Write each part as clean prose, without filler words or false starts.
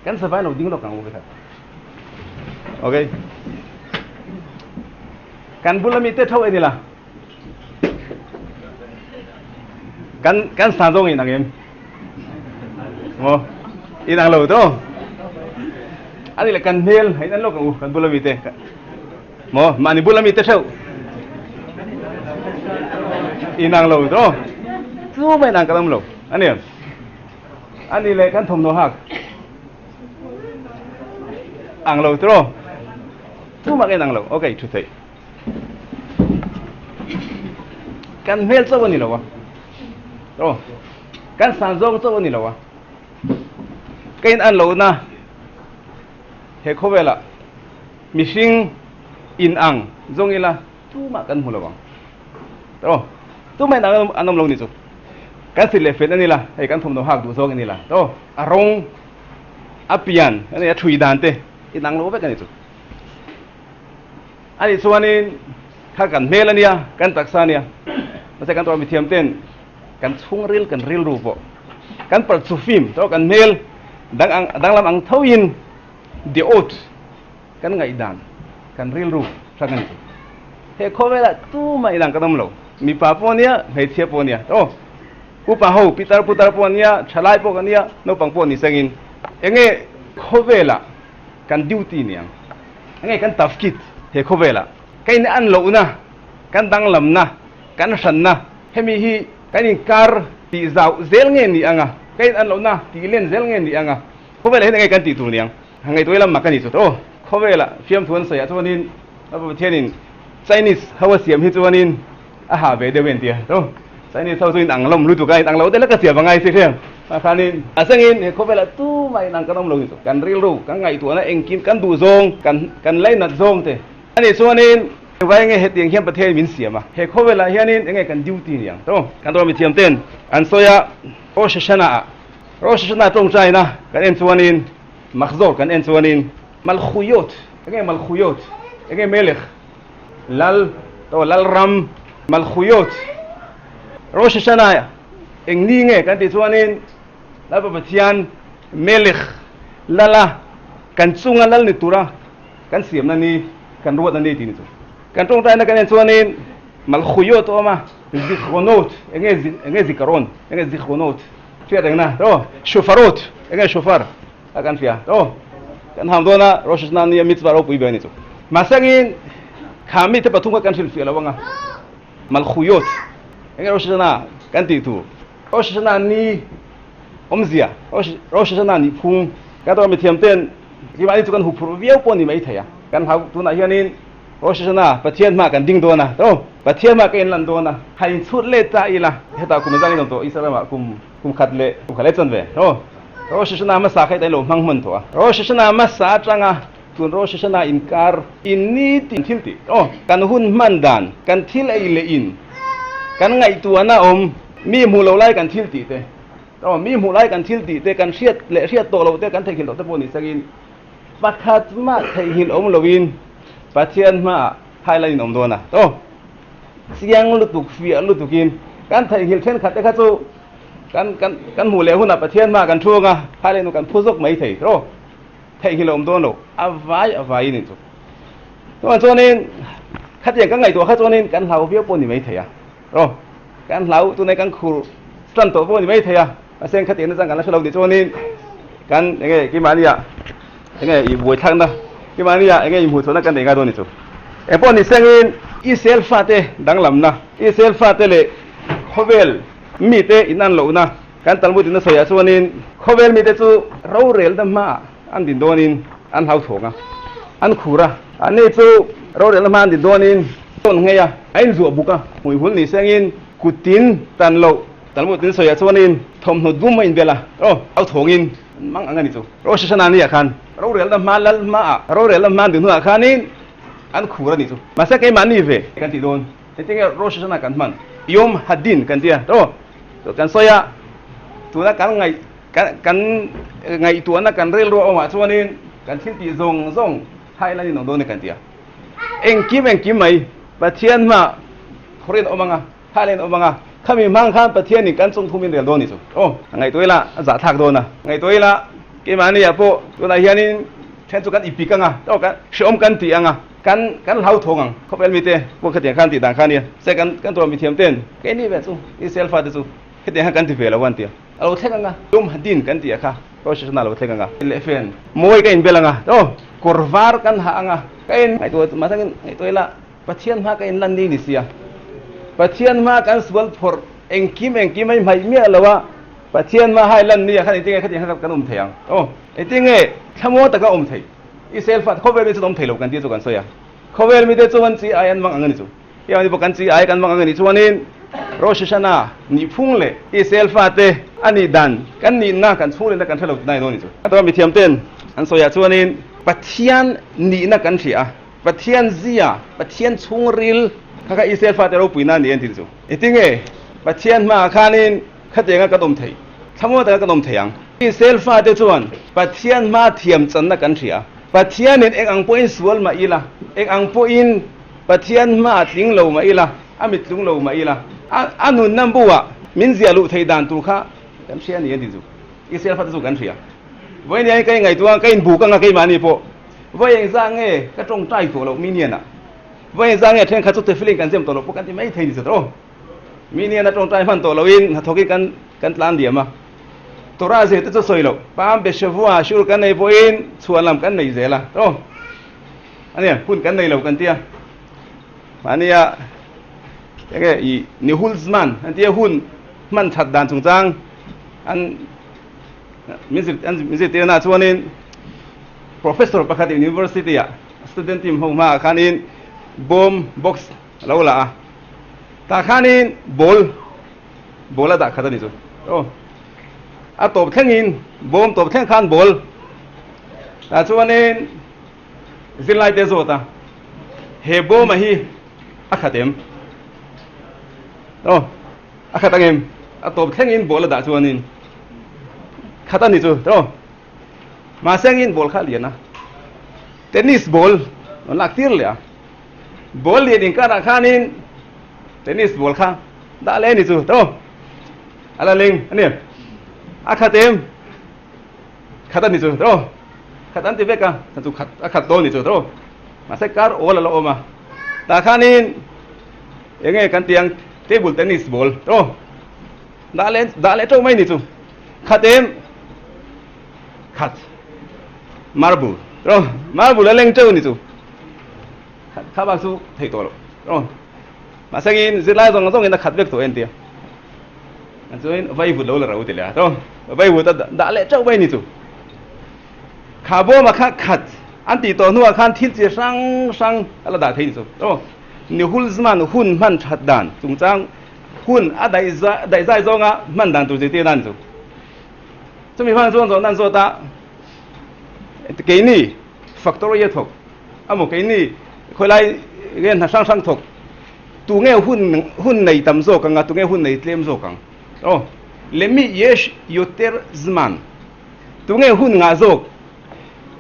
Kan savai lo ding lawk ang u vekhat. Okay. Kan bul ami te tho en ila. Kan kan sa zawng in ang em? Mo in ang lo to. Ani le kan hmel hein an lawk ang u kan bul ami te. Mo mahni bul ami te theuh. In ang lo to. Chu mai in ang kan awm lo. Ani. Ani leh kan thawmhnaw hak ang lo tiraw? Tumah in ang lo. Ok, thu theih. Kan hmel chauh a ni lo a. Tiraw? Kan san zawng chauh a ni lo a. Ka in an lohna he khawvelah mihring in ang zawng ila tumah kan hmu lo ang. Tiraw? Tumah in ang an awm lo ni chu. Kan sit leh fet a ni la, hei kan thawmhnaw hak duh zawng i ni la. Tiraw? A rawng, a pian, a nih a thui dan te in ang lo vek a ni chu. A nih chuanin kha kan hmel a nia, kan taksa a nia. Mahse kan tawrh mithiam ten kan chhungril kan rilru pawh kan parchufim tiraw kan hmel dang ang danglam ang thoin the oath Kan ngaihdan, kan rilru hrang a ni. He khawvelah tumah inang kan awm lo. Mipa pawh ania, hmeichhia pawh ania. Aw, upa ho, pitar putar pawh ania, thalai pawh ania, naupang pawh ni sengin. Enge khawvelah kan duty niang? Enge kan tafkid he khawvelah? Ka in an lohna, kan danglamna, kan hranna, hemi hi kan inkar tih zauh zel nge ni anga? Ka in an lohna tih len zel nge ni anga? Khawvelah hian enge kan tih tur niang? Ngaihtuah lam mak a ni chu aw. Khawvela fiamthu an sawiah chuanin a Pathianin Chinese ho a siam hi chuanin a ha ve deuh en tia aw. Chinese ho chu in ang lawm lutuk a, in ang lo deuh lek a siam a ngai si hriang. Mah khanin a sengin he khawvelah tumah in ang kan awm lo ni chu. Kan rilru, kan ngaihtuahna engkim, kan duh zawng, kan kan lainat zawng te a nih chuanin vai nge hetiang hian Pathianin min siam a. He khawvelah hianin enge kan duty niang aw. Kan rawh mithiam ten an sawi a, Rosh Hashanah ah Rosh Hashanah tawngtaina kan en chuanin Machzor kan en chuanin Malchuyot, enge Malchuyot, enge Melech, Lal, aw Lal ram, Malchuyot, Rosh Hashanah eng ni nge kan tih chuanin Lalpa Pathian Melech, Lala, kan chunga Lal ni tura kan siamna ni, kan ruatna ni tih ni chu. Kan tawngtaina kan en chuanin Malchuyot a awm a, Zichronot, enge enge Zikaron, enge Zichronot. Hriat engna aw Shofarot enge shofar a kan hria aw kan ham dawn a Rosh Hashanah nia mitzvah ropui ber a ni chu. Mahsengin kha mite pathum kha kan hrilhfiah lo anga Malchuyot enge Rosh Hashanah kan tih tur Rosh Hashanah ni awmzia Rosh Hashanah nih phung kan tawh mithiam ten keimahni chu kan huphurh viau pawh ni mai thei a kan hlau tunah hianin Rosh Hashanah, Pathian hmah kan ding dawn a, aw, Pathian hmah ka inlan dawn a, han inchhut let ta ila, hetah kum engzang in awm tawh, Israel ramah kum kum khat leh kum khat leh chuan ve, aw, Rosh Hashanah hmasa kha hetah in lo hmang hman tawh a, Rosh Hashanah hmasa atanga tun Rosh Hashanah inkar in ni tin thil tih, aw, kan hun hman dan, kan thil ei leh in, kan ngaihtuahna awm, mi hmuh loh lai kan thil tih te, aw, mi hmuh lai kan thil tih te, kan hriat leh hriat tawh loh te, kan theihnghilh loh te pawh ni changin, Pakhat mah theihnghilh awm loin Pathian hmaah highlight in awm dawn a. Aw, chiang lutuk, fiah lutukin kan theihnghilh thenkhat te kha chu kan kan kan hmuh leh hunah Pathian hmaah kan thu ang a, highlight nu kan phu zawk mai thei. Aw, theihnghilh a awm dawn lo, a vai a vaiin in chu. Chuvang chuanin khatiang kan ngaihtuah kha chuanin kan hlau viau pawh ni mai thei a. Aw, kan hlau tunai kan khur stan tawh pawh ni mai thei a. Mahse khatiang nachang kan la hre lo tih chuanin kan enge keimahnia enge i buaithlakna keimahnia enge i hmuhchhuahna kan nei ngai dawn ni chu. Engpawh ni sengin Israel fate danglamna, Israel fate leh khawvel mite inan lohna kan Talmud in a sawiah chuanin khawvel mite chu rorelna hmaah an din dawnin an hlauthawng a, an khur a. Anni chu rorelna hma an din dawnin tawn nghei a, a inzuah buk a, hmuihhul ni sengin kuttin tan loh Talmud in sawiah chuanin thawmhnaw dum a inbel a, aw, au thawngin an mang ang a ni chu. Rosh Hashanah ni ah khan rorelna hma lal hmaah rorelna hma an din hunah khanin an khur a ni chu. Mahse keimahni ve kan tih dawn, engtin nge Rosh Hashanah kan hman? Yom Hadin kan ti a, aw, kan sawi a, tuna kan ngaih kan ngaihtuahna kan rilru awmah chuanin kan thil tih zawng zawng highlight in awm dawn a ni kan ti a. Engkim engkim mai Pathian hmaah khawrin awm ang a. Thailand awm anga khami hmang khan Pathianin kan chung thum in rel dawn ni chu. Aw, ngaihtuah ila a zahthlak dawn a. Ngaihtuah ila. Keimahni ah pawh tunah hianin then chu kan ipik anga, tawk a hrehawm kan tih anga, kan kan hlauthawng ang khawvel mite pawh khatiang khan tih dan kha ania. Se kan kan tuah mithiam ten keini ve chu Israel fate chu hetiang khan kan ti ve lo an ti a. A lo thleng anga, Yom Hadin kan tih a kha Rosh Hashanah a lo thleng anga. Leh fen mawi ka inbel anga, aw kawr var kan ha anga, ka in ngaihtuah mahse ngaihtuah ila Pathian hma ka inlan ni ni sia. Pathian hma kan sual phawrh engkim engkim a i hmaih miah lo a, Pathian hma hai lan ni ah khan engtinge khatiang kha kan awm thei ang? Aw, engtinge thlamuang taka awm thei? Israel fa khawvel mi chuan awm thei lo kan tih chu kan sawi a. Khawvel mite chuan chi ai an mang ang a ni chu. Hei ang ni pawh kan chi ai kan mang ang a nih chuanin Rosh Hashanah nihphung leh Israel fate a nih dan kan nihna kan chhunglehna kan hre lo tihna a ni dawn a ni chu. A tawp mithiam ten an sawi ah chuanin Pathian nihna kan hria a. Pathian zia, Pathian chhungril kha kha Israel fate ropuina a ni en tin chu. Engtinge Pathian hmaah khanin khatianga kan awm theih? Thlamuang taka kan awm thei ang. Israel fate chuan Pathian hma thiam channa kan hria. Pathianin eng ang pawhin sual mah ila, eng ang pawhin Pathian hmaah tling lo mah ila, a mit tlung lo mah ila, a nunna buah min ziah luh theih dan tur kha kan hria a ni en tin chu. Israel fate chu kan hria. Vawiin ka ingaihtuah, ka inbuk anga keimahni pawh. Vawi engzah nge ka tawngtai tawh loh mi nianah? Vawi engzah nge thenkhat chu tefilin kan zem tawh loh pawh kan ti mai thei ni zat aw. Mi niana tawngtai hman tawh lohin hnathawkin kan kan tlan diam a. Torah zir te chu sawi loh, Pam Beshavua shiur kan nei pawhin chhuan lam kan nei zel a aw. Ania hun kan nei lo kan tia. Mahnia enge i nihul zman an tia hun hman that dan chungchang an Min zirtirna chuanin Professor pakhat University ah student team ho hmaah khanin bawm box a lo la a, tah khanin ball ball a dah khat a ni chu. Aw a tawp thlengin bawm tawp thleng khan ball tah chuanin zirlai te zawt a, he bawm a hi a khat em? Aw A khat ang em? A tawp thlengin ball a dah chuanin khat a ni chu tawh. Mahse angin ball kha a lian a, tennis ball an lak tir leh a. Ball lian inkarah khanin tennis ball kha dah leh a ni chu tawh. A la leng a ni. A khat em? Khat a ni chu tawh. Khat an ti vek a, chu khat a khat dawn a ni chu tawh. Mahse kar awl a la awm a. Tah khanin Enge kan tiang table tennis ball aw dah leh dah leh teuh mai ni chu khat em khat marble aw marble a leng teuh ni chu khat kha bak chu thei tawh lo aw mahse in zirlai zawng zawng in a khat vek tawh en tia an chuan vai vut lo la ro ti leh a aw vai vut a dah leh teuh mai ni chu kha bawm a kha khat an tih tawh hnuah khan thil chi hrang hrang a la dah thei ni chu aw. Nihul zman hun hman that dan chungchang hun a daih zai zawnga hman dan tur zirtir nan chu. Chumi hman chuan zawhna an zawt a, keini factory a thawk emaw keini khawilai nge hna hrang hrang thawk tunge hun hun nei tam zawk ang a tunge hun nei tlem zawk ang. Aw, lemi yesh yoter zman tunge hun ngah zawk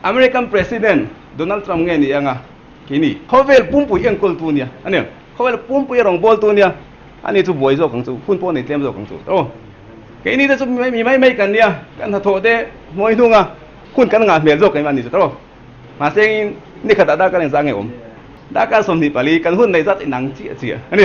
American President Donald Trump nge ni anga Keini, khawvel pumpui enkawltu nia, a ni. Khawvel pumpui a rawngbawltu nia, ani chu buai zawk ang chu, hun pawh nei tlem zawk ang chu. Aw, keini te chu mi mai mai kan nia, kan hnathawh te hnuai hnunga hun kan ngah hmel zawk em a ni chu tawh. Mahse engin ni khatah darkar engzah nge awm? Darkar 24 kan hun nei zat inang chiah chiah a ni.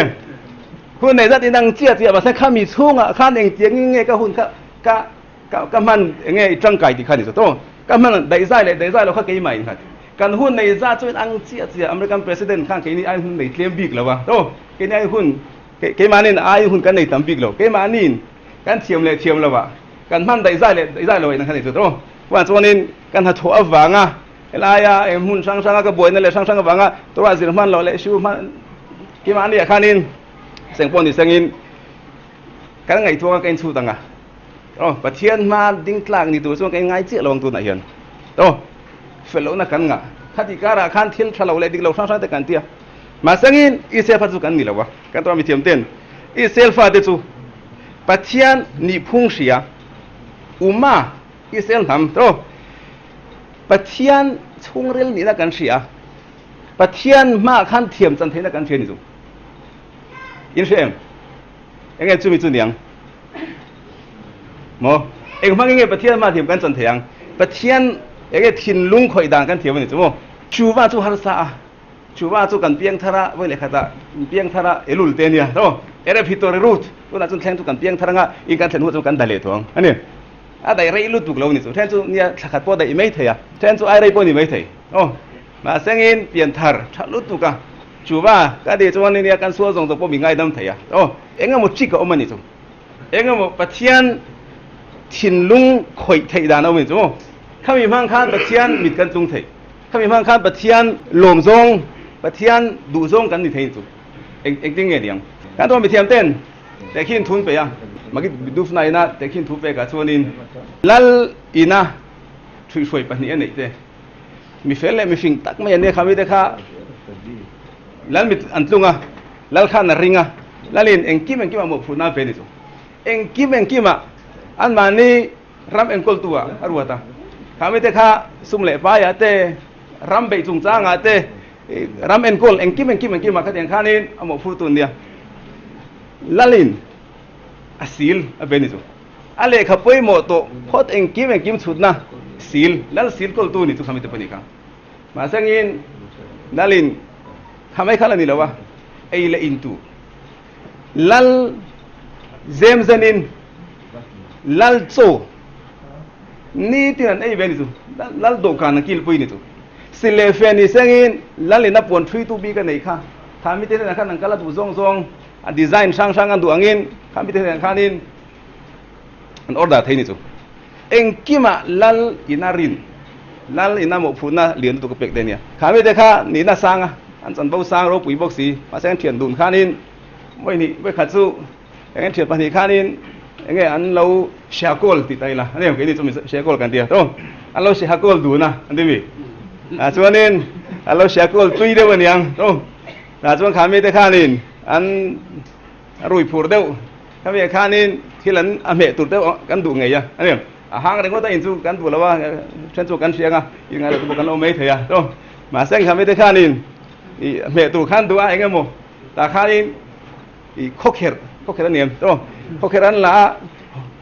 Hun nei zat inang chiah chiah mahse khami chhungah khan engtiangin nge ka hun kha ka Ka ka hman enge i tangkai tih kha ni zawt aw. Ka hman daihzai leh daihzai lo kha keimah in khat. Kan hun nei zat chuan ang chiah chiah American President khan keini ai hun nei tlem bik lo a aw. Keini ai hun keimahni ai hun kan nei tam bik lo. Keimahni kan thiam leh thiam lo ah kan hman daihzai leh daihzai lo in kha ni zawt aw. Chuan chuanin kan hnathawh avanga helaia eng hmun hrang hranga ka buaina leh hrang hrang avanga Torah zir hman loh leh siu hman keimahni ah khanin seng pawh ni sengin kan ngaihtuah anga ka inchhut anga. Aw, Pathian hma ding tlak ni tur chuan ka inngai chiah lo ang tunah hian. Aw, fel lohna kan ngah. Khati karah khan thil tha lo leh dik lo hrang hrang te kan ti a. Mahsangin Israel fa chu kan ni lo a, kan tura mithiam ten Israel fate chu Pathian nihphung hria, Uma, Israel hnam, aw, Pathian chhungril nihna kan hria, Pathian hmaah khan thiam chan theihna kan hria ni chu. In hria em? Enge chumi chu niang? Maw? Eng hmangin nge Pathian hma thiam kan chan thei ang? Pathian enge thinlung khawih dan kan thiam a ni chu maw? Chuva chu harsa a, chuva chu kan piang thar a, vawi leh khatah piang thar a elul te ania maw? Erep hi tawr rut, tunah chuan thleng chu kan piang thar anga in kan thlen hnu chuan kan da leh tawh ang a ni. A daih rei lutuk lo a ni chu, then chu nia thla khat pawh daih mai thei a, then chu ai rei pawh ni mai thei aw. Mahsengin pian thar tha lutuk a, chuva ka tih chuan nia kan sual zawng zawng pawh mi ngaidam thei a aw. Engemaw chik a awm a ni chu. Engemaw Pathian thinlung khawih theih dan a awm a ni chu maw? Khami hmang khan Pathian mit kan tlung thei. Khami hmang khan Pathian lawm zawng, Pathian duh zawng kan ni thei a ni chu. Eng engtin nge niang? Kan tuah mithiam ten tehkhin thun pe a, Magid Dufna ina tehkhin thu pekah chuanin Lal ina thuihhruai pahnih a neih te, mi fel leh mi fing tak mai an nia khami te kha Lal mit an tlung a, Lal khan a ring a, Lalin engkim engkim ah mawhphurhna a pe ni chu. Engkim engkim ah anmahni ram enkawltu ah a ruat a. Khami te kha sum leh pai ah te, ram beih chungchang ah te, ram enkawl engkim engkim engkim ah khatiang khanin a mawhphurtu an nia. Lalin a sil a pe ni chu. A lehkha pawimawh tawh phawt engkim engkim chhutna sil, Lal sil kawltu ni chu khami te pawh ni kha. Mahsengin Lalin kha mai kha la ni lo a, ei leh in tu Lal zem zenin Lal chaw nitin an ei ve ni chu, Lal dawhkan an kilpui ni chu. Si leh fe ni sengin Lalin a puan ṭhui tu bik a nei kha, kha mite hnenah khan an kal a duh zawng zawng, a design hrang hrang an duh angin kha mite hnenah khanin an order thei ni chu. Engkimah Lal ina rin, Lal ina mawhphurhna lian lutuk a pek te a nia. Kha mite kha nihna sang a, an chanvo sang ropui bawk si, mahse an thian dun khanin vawi khat chu eng an thian pahnih khanin eng nge an lo hriakawl tih ta ila, a ni keini chu mi hriakawl kan ti a tawng, an lo hriakawl dun a an ti mi. Ah chuanin an lo hriakawl tui deuh a niang tawng, ah chuan kha mite khanin an A rui phur deuh. Khami ah khanin thil an a hmeh tur deuh kan duh ngei a, a ni. A hang ringawt a in chu kan duh lo a, then chu kan hria ang a, in ngai lo te pawh kan lo mai thei a. Chuan mahse khami te khanin ih a hmeh tur khan duh a eng emaw tah khanin ih khawkherh, khawkherh a ni em? Chuan khawkherh an la a,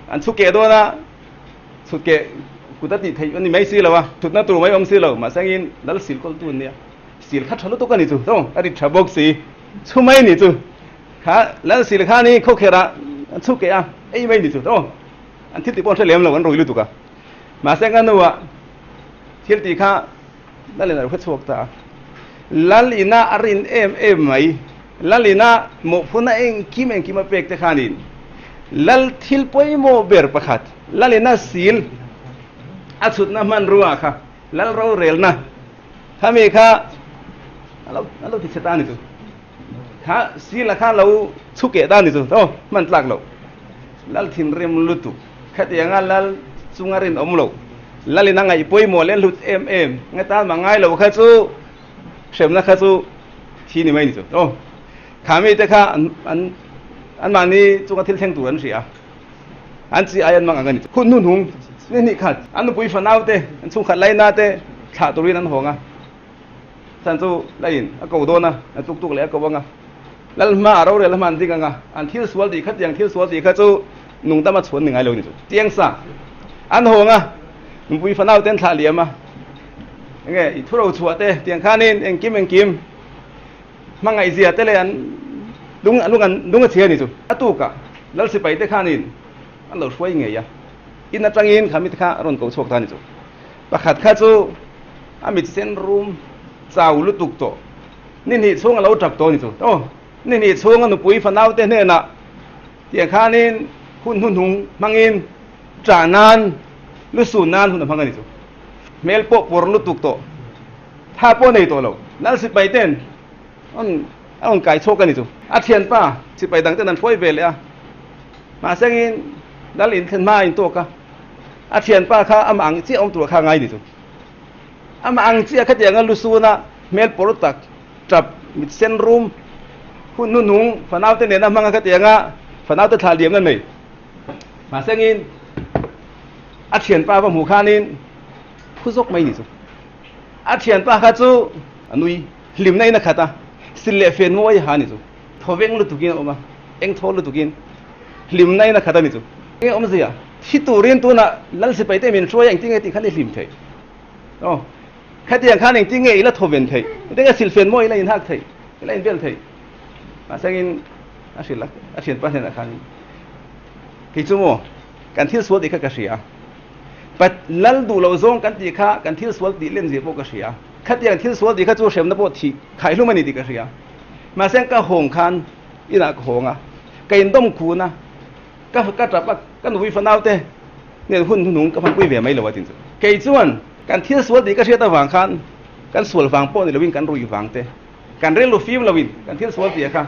an chhu keh dawn a, chhut keh kut a tih theih a ni mai si lo a, chhutna tur mai awm si lo, mahse angin lal sil kawltu an nia, sil kha tha lutuk a ni chu, chuan a rit tha bawk si. Chu mai ni chu kha lal sil khan hi khawkherah an chhuk keh a, ei mai ni chu aw an thil tih pawh an hre lem lo an rui lutuk a. Mahse ka nuah thil tih kha lal in a lo hre chhuak ta a. Lal ina a rin em em mai, lal ina mawhphurhna engkim engkim a pek te khanin lal thil pawimawh ber pakhat lal ina sil a chhutna hmanrua kha lal rorelna Khami kha a lo a lo ti chhe ta ni chu. Kha sila kha lo chhukeh ta ni chu aw hman tlak lo. Lal thinrim lutuk khatianga lal chunga rinawm lo. Lalin a ngaih pawimawh leh hlut em em nge tan mah ngai lo kha chu hremna kha chu thi ni mai ni chu aw. Khami te kha an an anmahni chunga thil thleng tur an hria. An chi ai an mang ang a ni. Hun hnuhnung ni hnih khat an nupui fanau te, an chhungkhat laina te thlah turin an hawng a. Chhan chu laiin a ko dawn a, a tuk tuk leh a ko ang a. Lal hma a rorel hma an ding ang a, an thil sual tih kha tiang thil sual tih kha chu nungdam a chhuan ni ngai lo ni chu. Tiang sa an hawng a, nupui fanau te an thlah liam a. Enge i thuro chhuah te tiang khanin engkim engkim Hmangaihzia te leh an lung lung an lung a chhia a ni chu. A tukah Lal sipai te khanin an lo hruai ngei a, in atangin kha mite kha a rawn ko chhuak ta a ni chu. Pakhat kha chu a mit sen rum chau lutuk tawh, ni hnih chhung a lo tap tawh a ni chu. Aw, ni hnih chhung a nupui fanau te hnenah tiang khanin hun hnuhnung hmangin ṭah nan, lusun nan hun a hmang a ni chu. Hmel pawh pawr lutuk tawh. Tha pawh nei tawh lo. Lal sipai ten an a rawn kai chhuak a ni chu. A thianpa sipai dang ten an hruai ve leh a. Mahsengin Lal in thlen hma a intawk a. A thianpa kha amah ang chiah awm tur kha a ngai ni chu. Amah ang chiah khatianga lusuna hmel pawr tak tap mit sen rum hun hnuhnung fanau te nena hmanga khatianga fanau te thlah liamna nei. Mahsengin a thianpa va hmuh khanin phu zawk mai ni chu. A thianpa kha chu a nui hlimna in a khat a, sil leh fen mawi ha ni chu. Thaw veng lutukin a awm a, eng thaw lutukin hlimna in a khat a ni chu. Enge awmzia? Thi turin tunah lal sipai te min hruai a engtin nge tih khan i hlim theih? Aw, khatiang khan engtin nge i la thawven theih? Engtin nge silfen maw i la inhak theih? I la inbel theih? Mahsengin a hrilh a, a thianpa hnenah khan kei chu maw kan thil sual tih kha ka hria. Pat lal duh loh zawng kan tih kha kan thil sual tih lem zia pawh ka hria. Khatiang thil sual tih kha chu hremna pawh thih khaihlum a ni tih ka hria. Mahse ka hawng khan inah ka hawng a, ka indawm khun a, Ka ka tap a, ka nupui fanau te nen hun hnuhnung ka hmanpui ve mai lo a tin chu. Kei chuan kan thil sual tih ka hriat avang khan kan sual vang pawh ni loin kan ruih vang te, kan rilru fim loin kan thil sual tih a kha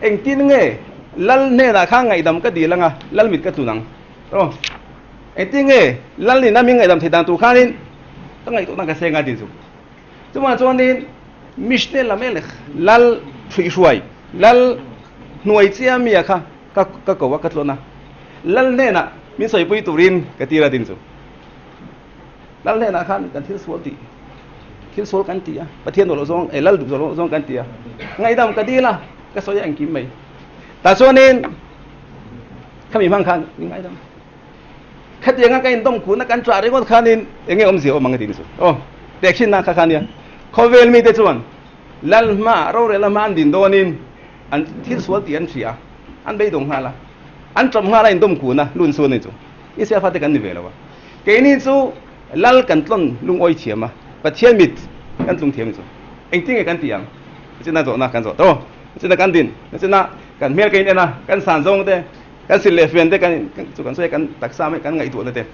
engtin nge Lal hnenah khan ngaihdam ka dil anga Lal mit ka tlun ang aw. Engtin nge Lal nin a min ngaihdam thei dan tur khanin ka ngaihtuahna ka seng a tin chu. Chuvang chuanin Mishneh Lamelech Lal ṭhuihhruai, Lal hnuai chia mi a kha Ka ka ko a, ka tlawn a. Lal hnenah min sawipui turin ka tir a tin chu. Lal hnenah khan kan thil sual tih, thil sual kan ti a, Pathian duh loh zawng, eh Lal duh loh zawng kan ti a. Ngaihdam ka dil a, ka sawi a engkim mai. Tah chuanin khami hmang khan min ngaidam. Khatianga ka indawm khuna kan ṭah ringawt khanin eng nge awmzia awm ang a tin chu. Aw, tehkhinna kha kha nia. Khawvel mite chuan Lal hmaah rorel a hma an din dawnin an thil sual tih an hria, an beidawng nghal a, an ṭawm nghal a indawm kun a, lun chu a ni chu. Israel fate kan ni ve lo a. Keini chu Lal kan tlawn lungawi thiam a, Pathian mit kan tlung thiam ni chu. Engtin nge kan tih ang? China zawhna kan zawh tawh. China kan din, china kan hmel ka in en a, kan san zawng te, kan sil leh fian te, kan chu kan sawi kan taksa mai kan ngaihtuahna te.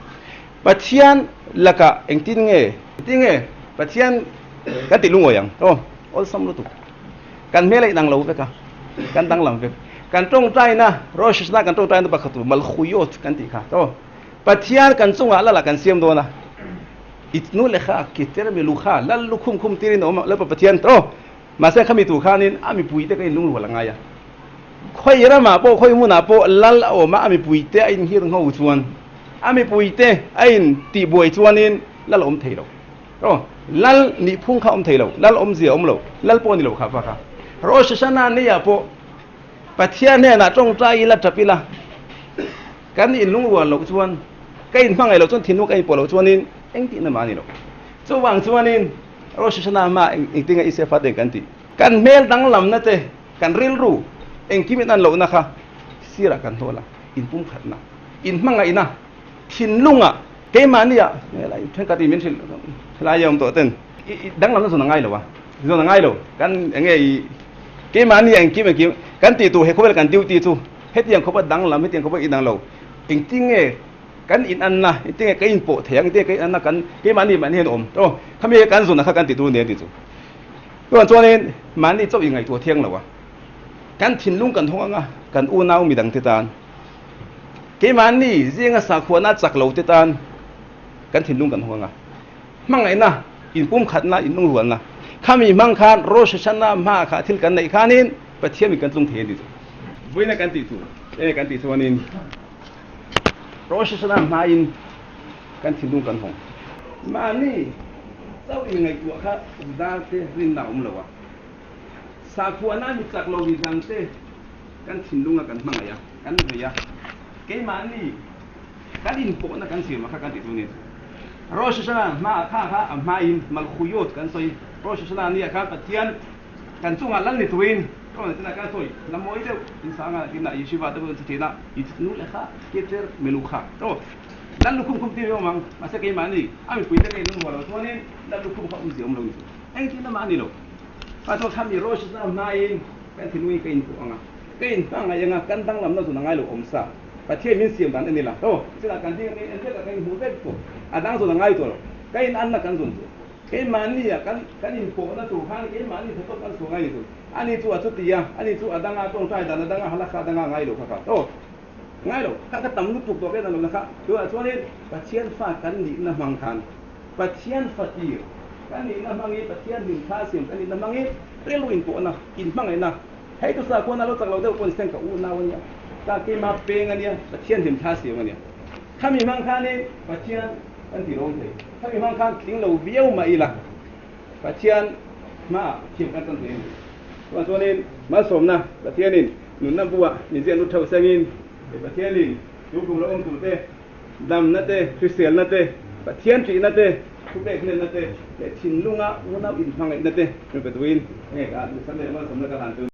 Pathian lakah engtin nge, engtin nge Pathian kan tih lungawi ang? Aw, awlsam lutuk. Kan hmel a inang lo vek a, kan danglam vek. Kan tawngtaina, Rosh Hashanah kan tawngtaina pakhat tur Malchuyot kan tih kha. Aw, Pathian kan chungah lal ah kan siam dawn a. Itnu lekha keter melucha, lal lukhum khum tirin a awm a, Lalpa Pathian. Aw, mahse khami tur khanin a mipuite ka inlungrual a ngai a. Khawi ramah pawh, khawi hmunah pawh lal a awm a, a mipuite a inhir ngho chuan, a mipuite a in tihbuai chuanin lal a awm thei lo. Aw, lal nihphung kha a awm thei lo, lal awmzia a awm lo, lal pawh a ni lo kha va kha. Rosh Hashanah niah pawh Pathian hnenah tawngtai ila, tap ila, kan inlungrual loh chuan, ka inhmangaih loh chuan, thinlung ka inpawh loh chuanin engtihna mah a ni lo. Chuvang chuanin Rosh Hashanah hmaah engtinge Isaiah faten kan tih? Kan hmel danglamna te, kan rilru engkim in an lohna kha sirah kan hnawl a, inpumkhatna, inhmangaihna, thinlunga keimahnia helai thenkhat in min hrilh helai a awm tawh ten i danglamna zawn a ngai lo a, zawn a ngai lo kan enge i keimahnia engkim engkim kan tih tur he khawvel kan duty chu hetiang khawpa danglam hetiang khawpa inang lo engtin nge kan inanna engtin nge ka inpawh thei ang engtin nge ka inanna kan keimahni mahni hian awm aw khami kan zawn a kha kan tih tur a ni a tih chu. Chuan chuanin mahni chauh i ngaihtuah thiang lo a, kan thinlung kan hawng anga kan unau midangte tan, keimahni zinga sakhuana chak lo te tan kan thinlung kan hawng anga hmangaihna, inpumkhatna, inlungrualna khami hmang khan Rosh Hashanah hmaah kha thil kan neih khanin Pathian min kan tlung thei a ni chu. Vawiina kan tih tur enge kan tih chuanin Rosh Hashanah hmain kan thinlung kan hawng. Mahni chauh in ngaihtuah kha zar te rinna a awm lo a, sakhuana mi chak lo mi dang te kan thinlunga kan hmangaih a, kan vei a, keimahni kan inpawhna kan siam a kha kan tih chu ni. Rosh Hashanah hmaah kha kha a hmain Malchuyot kan sawi. Rosh Hashanah nia khan Pathian kan chungah lal ni turin ka rawn tina kan sawi la mawi deuh insanga tina yeshiva te pawh chu tina nu lekha keter melukha. Lal lukhum khum tir hi awm ang, mahse keimahni a mipui te ngei lung rual lo chuanin lal lukhum kha awmzia awm lo ni chu. Engtin lamah a ni lo. Mah chuan khami Rosh Hashanah hmain kan thinlungin ka inpawh ang a, ka inhmangaih ang a, kan danglamna zun a ngai lo awm sa. Pathian min siam dan a ni la. Aw, chutah kan ding angin engvekah kan inhmuh vek tawh. A dang zun a ngai tawh lo. Ka inanna kan zun tawh. Keimahni a kan kan inpawhna tur khan keimahni thatawp kan chhuah ngai ni chu. Ani chu a chuti a, ani chu a danga tawngtai dan a danga halakha a danga ngai lo kha kha. Aw. Ngai lo, kha ka tam lutuk tawh ken a lo na kha. Tunah chuanin Pathian fa kan nihna hmang khan Pathian fa tir kan nihna hmangin Pathian hlim thla siam kan nihna hmangin rilru inpawhna, inhmangaihna, hei chu sakhuana lo chak lo deuh pawh ni seng ka unau a nia, ka keima peng a nia, Pathian hlim thla siam a nia. Khami hmang khanin Pathian kan ti lawm thei. Khami hmang khan tling lo viau mah ila Pathian hmaah thiam kan chan thei a ni. Tunah chuanin malsawmna Pathianin nunna buah min ziah lut theuh sengin Pathianin tu kum lo awm turte Damna te, hriselna te, Pathian ṭihna te, thupek hnenna te leh thinlunga unau inhmangaihna te min pe tuin enge ka duhsam leh malsawmna ka hlan chu.